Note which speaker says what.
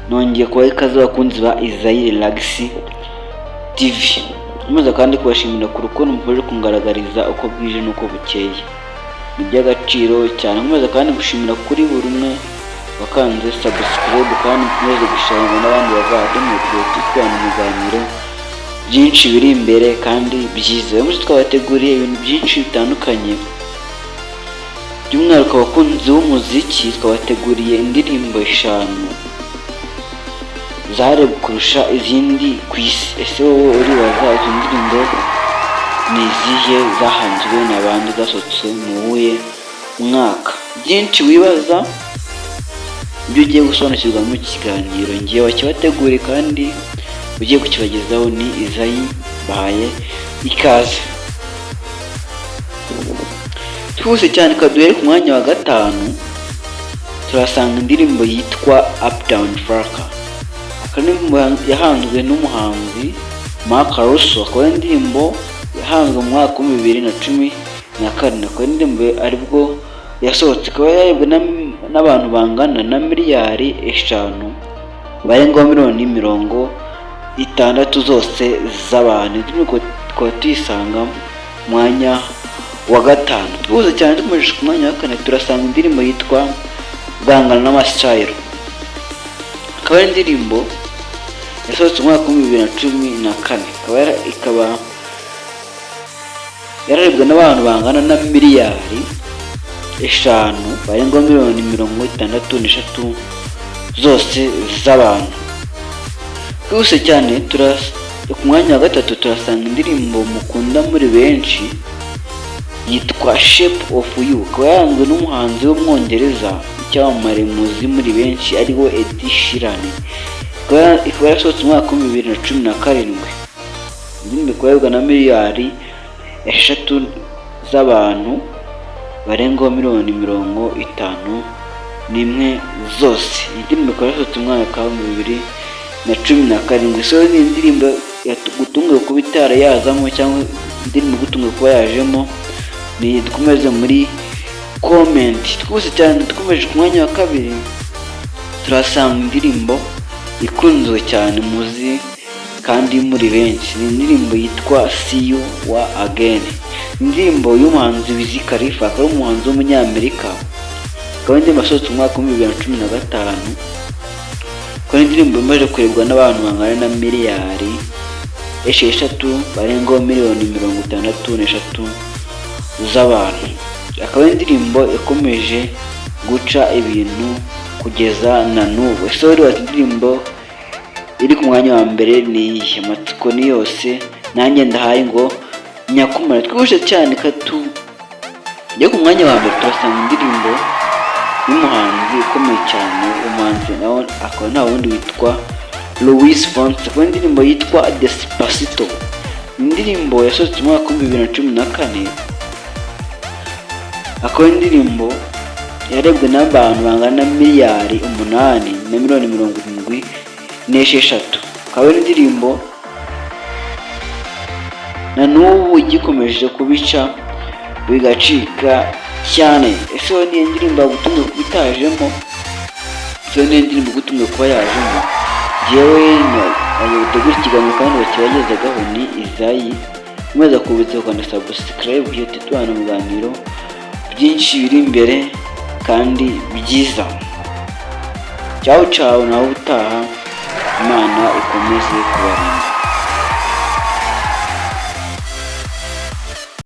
Speaker 1: Nongeye kubaha ikaze, abakunzi ba Isaie Relax TV. Nkomeza kandi kubashimira ku rukundo mukomeje kungaragariza uko bwije n'uko bukeye, ni iby'agaciro cyane. Nkomeza kandi gushimira kuri buri umwe wakanze subscribe, kandi mukomeze gusharinga n'abandi bavandimwe, tugiye tubana ibiganiro byinshi biri imbere kandi byiza. Uyu munsi twabateguriye ibintu byinshi bitandukanye, by'umwihariko abakunzi b'umuziki, twabateguriye indirimbo eshanu zarebwe kurusha izindi ku isi. Ese wowe uribaza izo ndirimbo ni izihe, zahanzwe na bande, zasohotse mu wuhe mwaka? Byinshi wibaza ibyo ugiye gusobanukirwa mu kiganiro. Ngiye wakibateguriye kandi ugiye kukibagezaho ni Izayi, bahaye ikaze. Twihuse cyane, kaduhere ku mwanya wa gatanu, turasanga indirimbo yitwa Uptown Funk, akaba yahanzwe n'umuhanzi Mark Russo, akaba ari indirimbo yahanzwe mu mwaka wa 2014, akaba ari indirimbo aribwo yasohotse, ikaba yarebwe n'abantu bangana na miliyari 5 barengaho miliyoni 60 zose z'abantu. Indirimbo tukaba tuyisanga mu mwanya wa gatanu. Twihuse cyane, dukomeje ku mwanya wa kane, turasanga indirimbo yitwa Gangnam Style, akaba ari indirimbo yasohotse mu mwaka wa 2014, ikaba yararebwe n'abantu bangana na miliyari 5 barenga miliyoni 63 zose z'abantu. Twihuse cyane, ku mwanya wa gatatu turasanga indirimbo mukunda muri benshi yitwa Shape of You, ikaba yaranzwe n'umuhanzi w'Umwongereza, icyamamare muzi muri benshi, ariwe Ed Sheeran, ikaba yarasohotse mu mwaka wa 2017. Indirimbo ikaba yarebwa na miliyari 3 z'abantu barengaho miliyoni 51 zose. Iyi ndirimbo ikaba yarasohotse mu mwaka wa 2017. So ni indirimbo yagutunguye kuba itara yazamo, cyangwa indirimbo igutunguye kuba yajemo? Ni dukomeze muri comment. Twose cyane, dukomeje ku mwanya wa kabiri, turasanga indirimbo ikunzwe cyane muzi kandi muri benshi, ni indirimbo yitwa See You Again, indirimbo y'umuhanzi Wiz Khalifa, akaba ari umuhanzi w'Umunyamerika, akaba indirimbo yasohotse mu mwaka wa 2015, akaba ari indirimbo imaze kurebwa n'abantu bangana na miliyari 6 barengaho miliyoni 63 z'abantu, akaba ari indirimbo ikomeje guca ibintu kugeza na n'ubu. Ese wari wazi indirimbo iri ku mwanya wa mbere ni iyihe? Amatsiko ni yose, nanjye ndahaye ngo nyakumara. Twihuse cyane, katu njye ku mwanya wa mbere turasanga indirimbo y'umuhanzi ukomeye cyane, umuhanzi nawe akaba nta wundi witwa Luis Fonsi, akaba indirimbo yitwa Despacito, indirimbo yasohotse mu mwaka wa 2014, akaba indirimbo yarebwe n'abantu bangana na miliyari 8 na miliyoni 76, akaba ari indirimbo na n'ubu igikomeje kubica bigacika cyane. Ese wowe niyo ndirimbo yagutunguye kuba itajemo? Ese wowe niyo ndirimbo igutunguye kuba yajemo? Njyewe gutegura ikiganiro kandi bakibagezagaho ni Izayi, nkomeza kubitsa ukanda subscribe kugira ngo tubana mu biganiro byinshi biri imbere kandi byiza. Ciao ciao, nawe utaha, Imana ikomeze kubarinda.